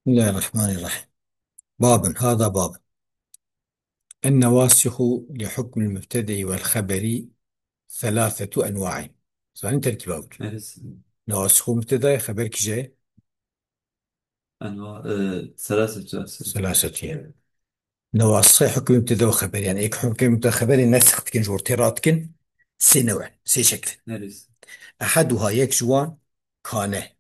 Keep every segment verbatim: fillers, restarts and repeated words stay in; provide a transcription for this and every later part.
بسم الله الرحمن الرحيم. باب، هذا باب. النواسخ لحكم المبتدأ والخبر ثلاثة أنواع. Zanîn terkîba wî. Evet. Nawasikh û mubtedayê xeber kîje? Enwa, e, selasetü. Selasetü. Nawasikh hukmê mubteda û xeber, yani êk hukmê mubteda xeberê nesix dikin, ji ortê radikin, sê new in, sê şekil in. Evet. Eheduha, yek ji wan, kane.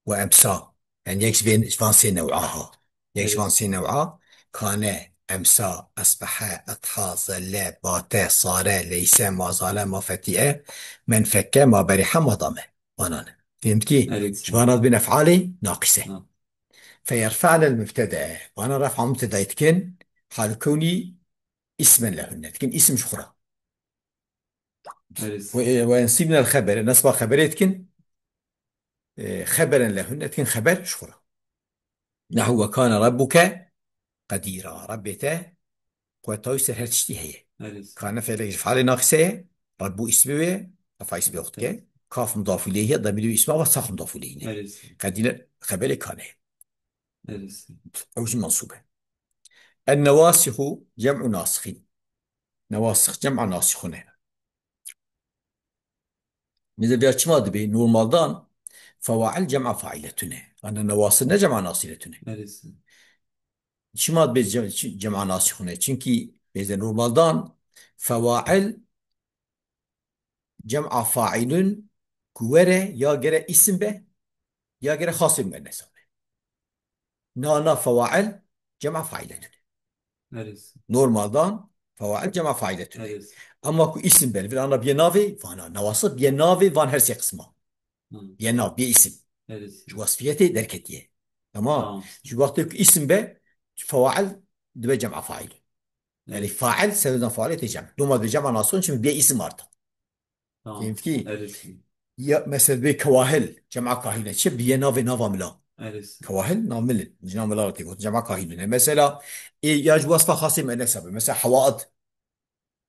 Ve emsa. Yani yek ji vê, ji van sê new'a ha. Yek ji Evet. van sê new'a, kane, emsa, esbehe, etha, zelle, bate, sare, leyse, ma zale, ma feti'e, men fekke, ma berihe, ma dame. Vanan. Fehmtkî? Evet. Ji vana dibin ef'alê naqise. Ha. Feyerfa'ne el mübtede. Vana ref'a mübtedayê dikin, hal kewni ismen lehunne. Dikin isim ji xwe re. Evet. Ve, ve ensibne el xebere, nesba xeberê dikin. E, xeberen lehunne, dikin xeber ji xwe re. Nehu ve kane rabbuke qedîra. Rabbê te quweta wî ser her tiştî heye. Evet. Kane fe'lek ji fe'lê naqise ye. Rabbu ismê wê ye. Refa ismê xwe dike. Kaf mudaf ileyh ye. Demîrê wî isma ve sax mudaf ileyh ne. Evet. Qedîra xeberê kane ye. Evet. Ew jî mensûb e. En-newasixu cem'u nasixîn. Newasix cem'a nasixun e. Mêze vêya çima dibê? Normaldan fewail cem'a failetun e. Ana newasix ne cem'a nasiretun e. Neresi? Çima dibê ce-, çi-, cem'a nasixun e? Çimkî mêze normaldan fewail cem'a failun ku were ya gere isim be, ya gere xasê muennes be. Na, na fewail cem'a failetun. Neresi? Normaldan fewail cem'a failetun. Neresi? Ama ku isim be, li vir ana biye navê, vana newasix biye navê van her sê qisma. Hı. Biye nav, biye isim. Neresi? Ji wasfiyetê derketiye. Tamam. Tamam. Ji wextê ku isim be, fewail dibe cem'a fail. Yani fail, sebebden failê tê cem. Doma dibe cem'a nasixun, çimkî biye isim artık. Tamam. Fehmtkî? Evet. Ya mesela bê kewahil, cem'a kahil ne? Çi biye navê nava mila? Evet. Kewahil nav mil in. Cina mila tê got, cem'a kahil ne? Mesela, e, ya ji wasfa xasê muennes be. Mesela hewaid.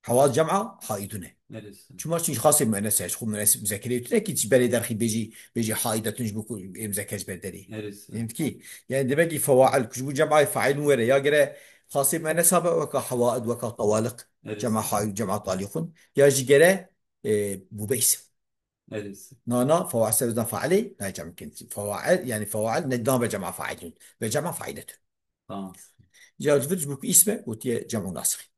Hewaid cem'a haidun e. Evet. Çima? Çimkî xasê muennes e. Ji xwe muennes muzekerê tune ki ji berê derxî bêjî, bêjî haidetun ji bo ku ê muzeker ji ber derê. Evet. Fehmtkî? Yani demek ki fewail, ku ji bo cem'a failun were, ya gere xasê muennes be, weka hewaid, weka tawaliq, Evet. cem'a haid, cem'a taliqun. Ya jî gere e, bûbe îsim. Evet. Na, na, fewail sebebden failê, nayê cem bikin. Fewail, yani fewail ne nabe cem'a failun. Ve cem'a failetun. Tamam. Cevap ji vir ji bo ku îsim e, gotiye cem'u nasixî.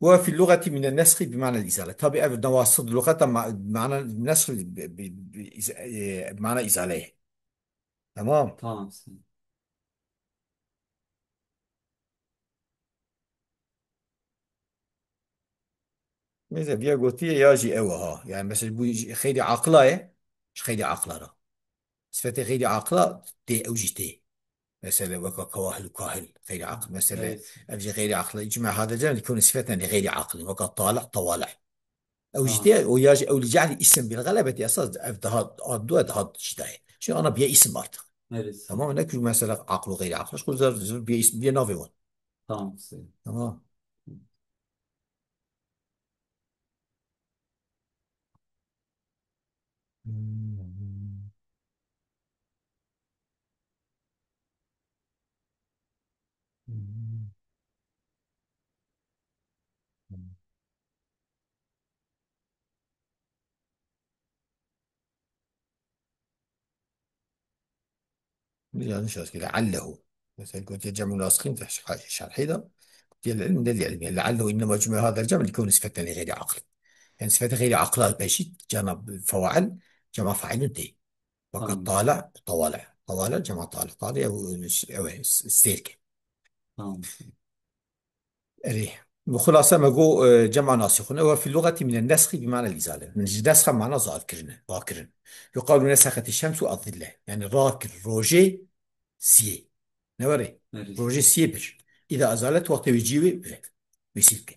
Ve fil lugati minen nesxi bi ma'nel izale. Tabi ev newasix di lugata ma-, mana nesxi bi, bi, bi, iz-, e, mana izale ye. Tamam. Tamam. Neyse, viya gotiye ya jî ew e ha. Yani mesela bu jî xeyrî aqila ye, ji xeyrî aqila re. Sifetê xeyrî aqila tê, ew jî tê. Mesela weka kewahil û kahil, xeyrî aqil. Mesela Evet. ev jî xeyrî aqila. Cuma hade cem dikûne sifeten li xeyrî aqil. Weka talih, tawalih. Ew jî Tamam. tê, o ya jî ew li cehlî isim bil galebetî esas ev daha, ad dua daha jî daye. Çünkü ana biye isim artık. Evet. Tamam, ne ki mesela aqil û xeyrî aqil. Şu zor, zor biye isim, biye navê wan. Tamam. Tamam. Yanlış yazdı. Leallehu. Mesela gotiye cem'u nasixîn fi şerhî de. Gotiye lil ilm, lil ilm. Yani leallehu innema cumia hadel cem li kewni sifeten li gayri aql. Yani sifete gayri aqla beşît, cana fewail, cema failun tê. Fakat Tamam. tala, tawala. Tawala, cema tala. Tala ev, ev, ev, sêr ke. Tamam. Erê. Bi xulasa me got, e, cem'a nasixun. Ew fî lugati mine nesxî bi ma'nel izale. Min ji nesxa mana zalkirin e, rakirin. Yuqalu nesexeti şemsu az zille. Yani rakir rojê siyê. Ne were? Nerede? Rojê siyê bir. İza azalet wextê wê cî wê bire. Wê sî bike.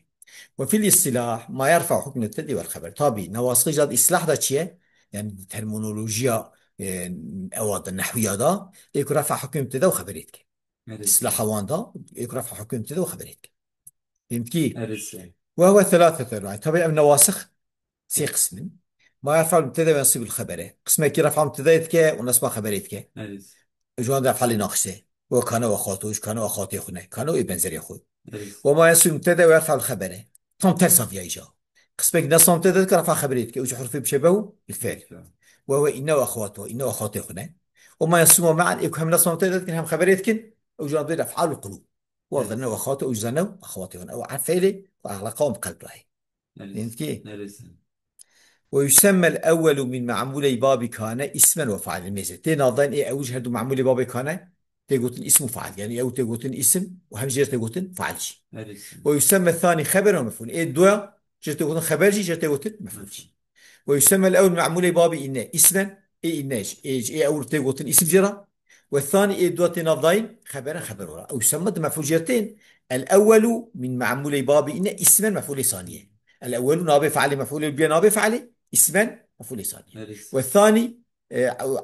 Ve fil istilah ma yerfa hukmine tedi vel xeber. Tabi, newasixê jad istilah da çi ye? Yani terminolojiya, e, ewa da, nehwiya da, ê ku refa hukmê mübteda û xeberê dike. Evet. Îstilaha wan da, ê ku refa hukmê mübteda û xeberê dike. Fehmtkî? Evet. Ve huve thelâthetun enwa'. Tabi ev newasix sê qism in. Ma yerfa mübteda ve yensibul xebere. Qismekî refa mübtedayê dike û nesba xeberê dike. Evet. Ji wan de ef'alê naqise. Ve kana ve xato, ji kana ve xatê xwe ne. Kana ê benzerê xwe. Evet. Ve ma yasû mübtede ve yerfa'ul xebere. Tam tersa viya îca. Qismek nasba mübtede dike, refa xeberê dike. Û ji hurfê müşebbehu bil fi'l. Ve ve inne ve xato, inne ve xatê xwe ne. Ve ma yasû ve me'an, ê ku hem nasba mübtede dikin, hem xeberê dikin. Ew jî dibê ef'alul qulûb. Wa Evet. zane ve xato, ew jî zane ve xatê xwe ne. Ew a fi'lê, ve alaqa ve bi qelb rahî. Neresi? Fehmî? Neresi? Ve yusemmel ewwelu min me'mûley babî kane ismen ve fa'ilen. Mêze. Tê navdayîn ê ewil ji her du me'mûlê babê kane tê gotin ism û fail. Yani ew tê gotin ism û hem jê tê gotin fail jî. Neresi? Ve yusemmel thani xeber ve mef'ûl. Ê duya jê tê gotin xeber jî, jê tê gotin mef'ûl jî. Ve yusemmel ewwel me'mûley babî inne ismen. Ê inne jî. Ê, ê ewil tê gotin ism jê re. Ve thani ê duya tê navdayîn xeberen xeber ora. Ew yusemma di mef'ûl jê tên. El ewwelu min me'mûley babî inne ismen mef'ûlê saniye. El ewwelu nabê fe'lê mef'ûlê biye nabê fe'lê ismen mef'ûlê saniye. Neresi? Ve thani, e,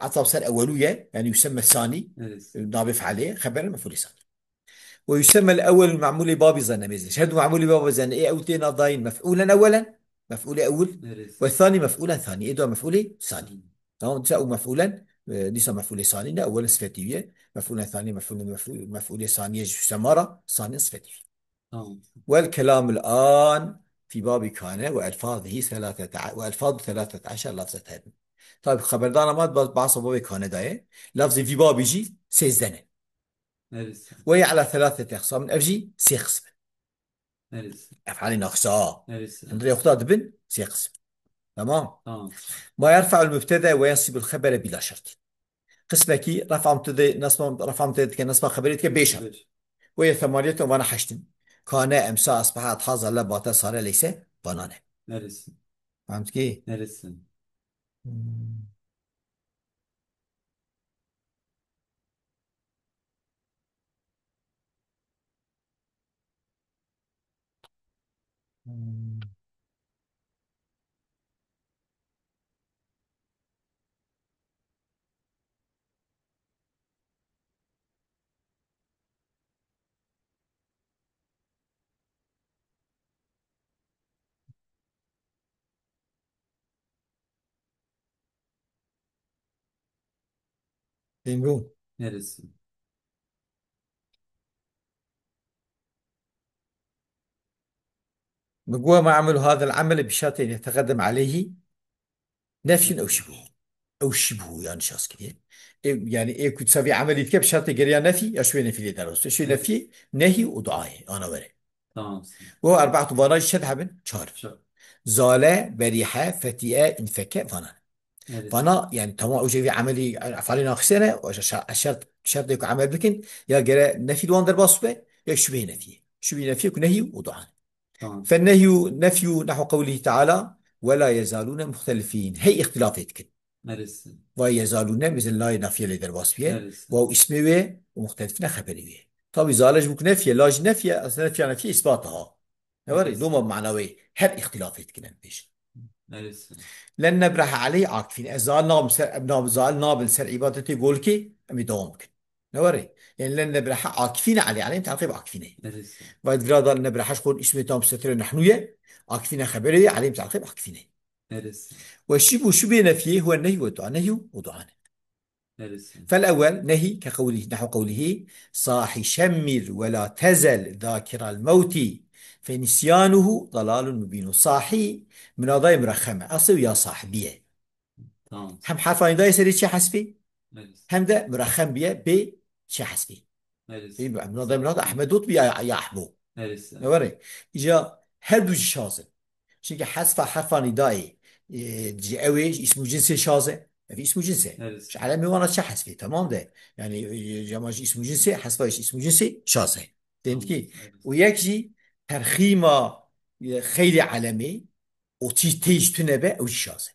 etaf ser ewwelu ye, yani yusemma sani, Neresi? nabê fe'lê, xeberen mef'ûlê saniye. Ve yusemmel ewwel me'mûlê babî zane mêze. Her du me'mûlê babî zane. Ê ew tê navdayîn mef'ûlen ewwelen, mef'ûlê ewwel. Neresi? Ve thani mef'ûlen thani. Ê duya mef'ûlê sani. Tamam, dîsa ew mef'ûlen, e, dîsa mef'ûlê sani ne, ewwelen sifetî ye. Mef'ûlen thani, mef'ûlen mef'û-, mef'ûlê saniye ji semara, sani sifetî ye. Tamam. Vel kelamul an fi babî kane ve elfazihi selâsete, ve elfazu selâsete aşer lafzeten. Tabi xeberdana ma ba-, bahsa babê kane daye. Lafzê vî babî jî sêzdeh ne. Neresi? Ve ye ala selâsete eksamin, ev jî sê qism e. Neresi? Ef'alê naqisa. Neresi? Hundirê xwe da dibin sê qism. Tamam. Tamam. Ma yerfa'ul mübtede ve yensibul xebere bila şertin. Qismekî refa mübtede, nasba, refa mübtede dike, nasba xeberê dike bê şert. Evet. Ve ye semaniyetun, vana heştin. Kane, emsa, asbaha, etha, zale, bate, sare, leyse, vana ne. Neresi? Fehmî? Neresi? Hmm. Hmm. Bingo. Neresi? Min got, "Ma amelu hadel ameli bi şertê en yeteqedem aleyhi nefyun ew şibhu." Ew şibhu, yani şaz kiriye. E, yani ê ku savî emelî dike bi şertê geriya nefî ya şibê nefî lê derbas. Şibê nefî nehî û duayê, ana were. Tamam. Ve erbaatu vana jî çend hebin? Çar. Çar. Zale, berihe, fetiye, infeke, vana. Evet. Vana, yani tamam, ew jî vî emelî, efalê naqisê ne, o şer-, şer-, şertê ku emel bikin, ya gere nefî li wan derbas be, ya şubhê nefiyê. Şubhê nefiyê ku nehî û dua ne. Tamam. Fennehyu nefyu nehwu qewlihi teala, "Ve la yezalûne muhtelifîn." Hey îxtilafê dikin. Neresi? Vay yezalûne, mesela la nafiye lê derbas biye. Neresi? Waw ismê wê û muhtelifîne xeberê wê. Tabi zale ji bo ku nefiye, la jî nefiye, aslında nefiya nefiye îsbat ha. Ne were, Neresi? loma mana wê her îxtilafê dikin em pêş. Neresi? Len nebrehe aleyh akifîn. Ez zal nabim ser, em nab-, zal nabin ser îbadetê golkê, em ê dewam bikin. Ne were? Yani len nebrehe akifîne aleyh, aleyh teqîb akifîne. Neresi? Vay vira da nebrehe ji xwe îsmê tam setre nehnu ye, akifîne xeberê ye, aleyh teqîb akifîne. Neresi? Ve şibhu, şibê nefiyê, huwe nehyu ve dua, nehyu ve dua ne. Neresi? Fel ewwel, nehî, ke qewlî, nehwe qewlîhî, "Sahî şemmir ve la tezel zakiral mewtî, fe nisyanuhu dalalun mubînun." Sahî, minadayê murexem e. Eslê ya sahibî ye. Tamam. Hem herfa nîdayê serê çê hesbî, Neresi? hem de murexem biye bê çê hesbî. Neresi? Ê, minadayê murexem Ehmed ot bi ya, ya Ehbo. Neresi? Ne were? Îca her du jî şaz in. Çunke hesfa herfa nîdayê, e, ji ew ê, ji îsmû cinsê şaz e. Ev îsmû cins e. Evet. Ji elemê wana çi hesfê, tamam de. Yani, e, ama ji îsmû cinsê, hesfa ji îsmû cinsê şaz e. Demek ki, Evet. û yek jî terxîma, e, xeyrê elemê, û çî tê ji tune be, ew jî şaz e.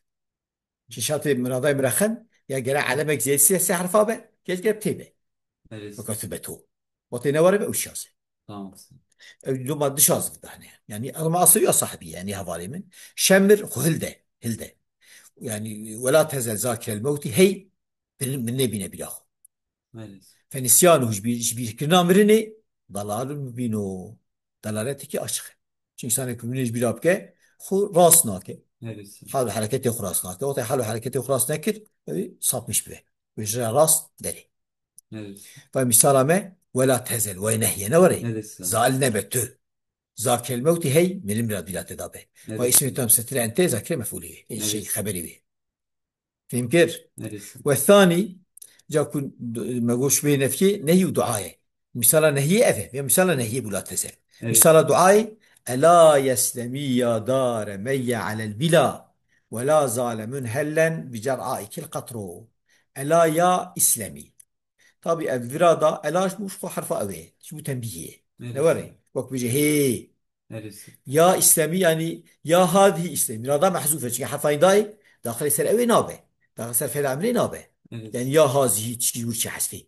Çi şatê miraday mirexen, ya gere elemek zêde sê, sê herfa be, geç gere tê be. Evet. Weka tu be to. Wextê ne were be, ew şaz e. Tamam. Ew loma di şaz dane. Yani, ama asıl ya sahibi, yani, hevalê min. Şemir, xwe hilde, hilde. Yani, wela tezel zakirel mewtî, hey, min, min nebîne bîra xwe. Evet. Fenisyanu ji bîr, ji bîrkirina mirinê, dalalun mubîn o. Dalaletekî açık. Çünkü sana ku mirinê ji bîra bike, xwe rast nake. Evet. Hal û hereketê xwe rast nake. Wextê hal û hereketê xwe rast nekir, ew sapmış be. Ve ji rast derê. Evet. Vay misala me, wela tezel, vay nehiye, ne were? Evet, sir. Zal nebe tu. Za kelme wekî hey, milim ra dîla te dabe. Evet. Vay ismi tam setir ente, zakire mef'ulî. E, şey, Evet. Xeberî be. Fehim kir? Evet. Ve thani, ca ku d-, me goş bê nefkê, nehyî û dua ye. Misala nehyê ev e, ya misala nehyê bû la tezel. Evet. Misala duayê, ela yeslemi ya dare meyye alel bila, ve la zale munhellen bi cer'aikil qatru. Ela ya islemî. Tabî ev vira da ela ji bo ji xwe herfa ew ê. Ji bo tembîhê. Evet. Ne were? Wek bêje hê. Evet. Ya islemî, yani ya hadî islemî. Ra da mehzûf e. Çünkü herfa dayê daxilê ser ew ê nabe. Daxilê ser fêl emrê nabe. Evet. Yani ya hazî tişkî wî çi hesfê.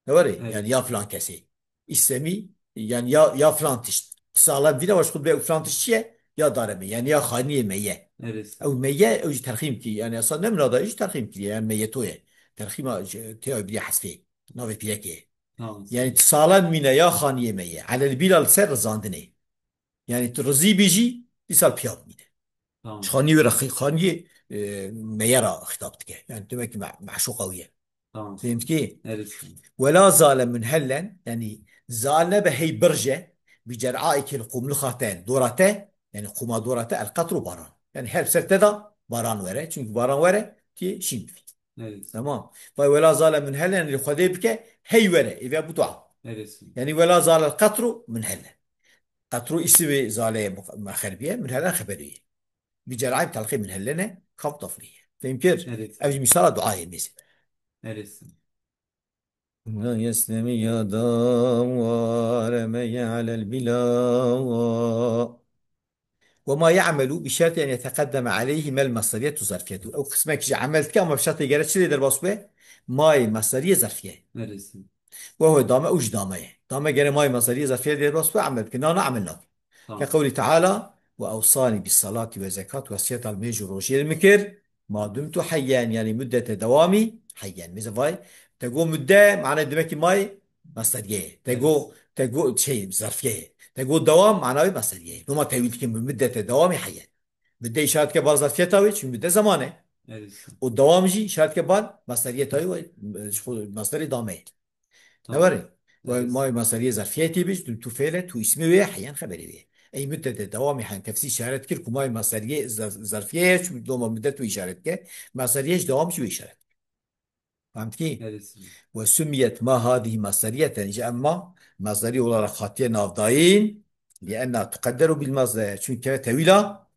Ne were? Evet. Yani ya filan kesê. İslemi, yani ya, ya filan tişt. Sağlam vîna baş xwe bê filan tişt çi ye? Ya dare me, yani ya xaniyê me ye. Evet. Ew me ye, ew jî terxîm kiriye. Yani esa ne mirada jî terxîm kiriye, yani me ye to ye. Terxîma, tê ew biriye hesfê. Navê pîrekê. Tamam. Yani sağlam mîne ya xaniyê me ye. Alel bila li ser rizandinê. Yani tu rizî bî jî, dîsa piya bimîne. Tamam. Xaniyê wê re xi-, xaniyê, e, meye ra xitap dike. Yani demek ki me-, meşûqa wî ye. Tamam. Fehim dikî? Evet. Wela zale munhellen, yani zal nebe hey birje, bi cer'aikil qumluxa te, dora te, yani quma dora te, el qatru baran. Yani her ser te da baran were. Çünkü baran were, tê şîn bivî. Evet. Tamam. Vay wela zale munhellen, yani Xwedê bike, hey were, eve bu dua. Evet. Yani wela zale el qatru munhellen. Qetru îsî wê zaleyê mux-, mexerbiye, munhelen xeberî ye. Bi cerayê bi telqê munhelene, kaf dafrî ye. Fehim kir? Evet. Ev jî misala duayê mêze. Evet. La yeslemi ya da wa remeye alel bila wa. Ve ma ya'melu bi şerti en yeteqeddeme aleyhi mel masdariyetu zarfiyetu. Ew qismek jî emel dike ama bi şertê gere çi lê derbas be? Mayê masdariye zarfiye. Evet. Ve huve dame, ew jî dame ye. Dame gere mayê masdariye zarfiye derbas be, emel bike. Na, na emel nake. Tamam. Ke qewlî teala, "Ve ewsani bis salati ve zekat", wesiyeta li mêj û rojê li min kir. Ma dumtu heyyen, yani muddete dewamî heyyen. Mêze vay, te got mudde, manayê demekî mayê masdariye ye. Te Evet. got, te got şey, zarfiye ye. Te got dewam, manayê masdariye ye. Loma tewîl dikin bi muddete dewamî heyyen. Mudde îşaret ke bal zarfiyeta wê, çünkü mudde zaman e. Evet. Û dewam jî îşaret ke bal masderiyeta wê, ji xwe masderê dame ye. Tamam. Ne were? Ve Evet. mayê masderiyê zarfiyetê bi, tu, tu fêle, tu ismi wê, heyyen xeberê wê. Ey müddete dewamî hen tefsîr îşaret kir, ku mayê masderiyê zar-, zarfiyê ye, çünkü doma müddet wê îşaret ke. Masderiyê ji dewam jî wê îşaret. Fehmtî? Evet. Ve sumiyet ma hadihi masderiyeten. Ji emma masderi olarak hatiye navdayîn. Li enna tuqedderu bil masder. Çünkü keve tewîla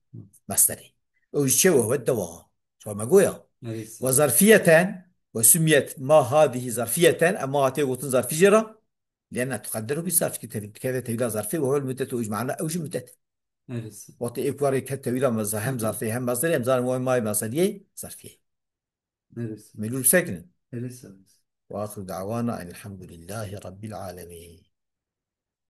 masderî. Ew ji çi ve huve dewam. Çawa me goya? Evet. Ve zarfiyeten. Ve sumiyet ma hadihi zarfiyeten. Emma hatiye gotin zarfî jê re. Li enna tuqedderu bil zarfî. Çünkü tev-, keve tewîla zarfî ve huve müddet, ew ji mana ew ji müddet. Evet. Wextê ê kuarê ket tewîla meza hem zarfê hem masderê, em zanin mayê masderiyê zarfiyê. Evet. Melûl sekinin. Evet, evet. Ve axiru da'wana enilhamdulillahî rabbil alemin.